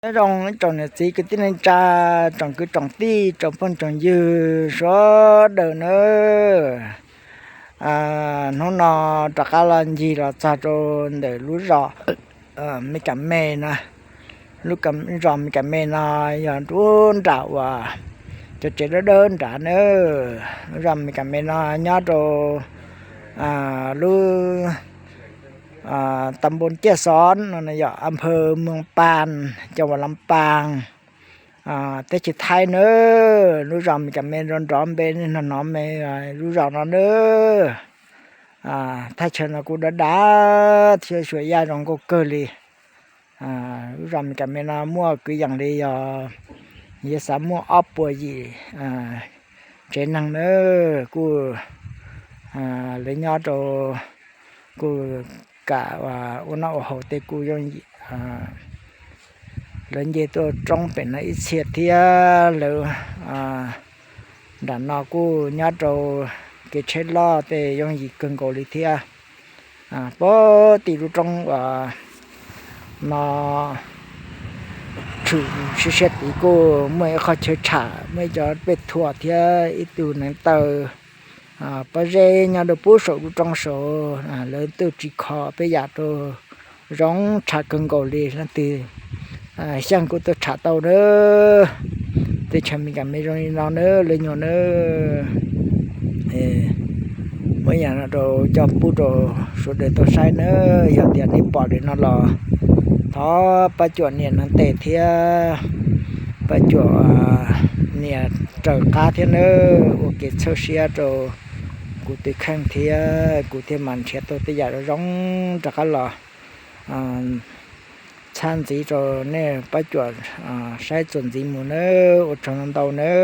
Rung chào niên sĩ, cư sĩ, anh cha, chào cư, chào tỉ, chào pôn, chào dư, số đầu nữa. À, hôm nọ trà cá lo gì lo xa trô đỡ lũ giò, ờ, mi cà mê nè. Lũ cà, giò mi cà mê nè, giò trú trả và cho chế đó đơn trả nữa. Lũ giò mi cà mê nè, nhớ trô, à, lũ ອ່າ ຕຳບົນເຈຍສອນ ເນາະ ຢູ່ອຳເພີເມືອງປານ ຈັງຫວັດລຳປາງ ອ່າ ປະເທດໄທເນີ. ລູກສາວມີກະແມ່ນດອນໆ ເປັນໜອມແມ່ ລູກສາວເນີ. ອ່າ ຖ້າເຊີນອາກູດາດາ ເຊຍສວຍຢາດອງໂກເກີລີ. ອ່າ ລູກສາວມີກະແມ່ນອາມົວ ຄືຢ່າງເດຍ ເຢສາມົວອອບປົວຢີ ອ່າ ເຈນັງເນີ ກູ ອ່າ ເລີຍຍອດໂຕ Cu cả và u nó ô hô tê cu yong, à, lơ dê tô trống pên nó ít xiết thiê lơ, à, đã nó cu nhớ trâu kê chết lo tê yong gì cưng cầu lý thiê. À, bố tì lu trống, à, nó chữ siết siết tí cu mới khó chơi trả, mới cho bết thua thiê ít tu nắng tờ. ອາ ປະເຈຍຍາໂດປຸໂສ ລຸຕອງໂສ ອາ ເລີນຕູ້ຈີຂໍ ເປຍາໂຕ ຣອງ ຊາເກີງໂກລີ ລະຕີ ອາ ຊຽງກຸໂຕ ຊາໂຕເດີ ເຕຊາມີກາເມໂຣນີນອນເດີ ເລີຍໂຍເດີ ເອ ເມື່ອຍານະໂຕ ຈອມປູໂຕ ສຸດເດີໂຕໄຊເດີ ຢາດຕຽນນີ້ປອດເດີນອນລໍ ທໍປະຈວດເນຍນະເຕເທຍ ປະຈວດເນຍ ເຈີກາທຽນເດີ ໂອເຄ ເຊີເຊຍໂຕ ກູຕິແຂ່ງທຽ ກູຕິມັນເຊຍໂຕ ຕິຢາດອງ ຕະກະຫຼໍ ອາ ຊານສີໂຕເນ ປະຈວດ ອາ ໃຊ້ສ່ວນສີໝູເນີ ອົດທົນນຳເຕົາເນີ.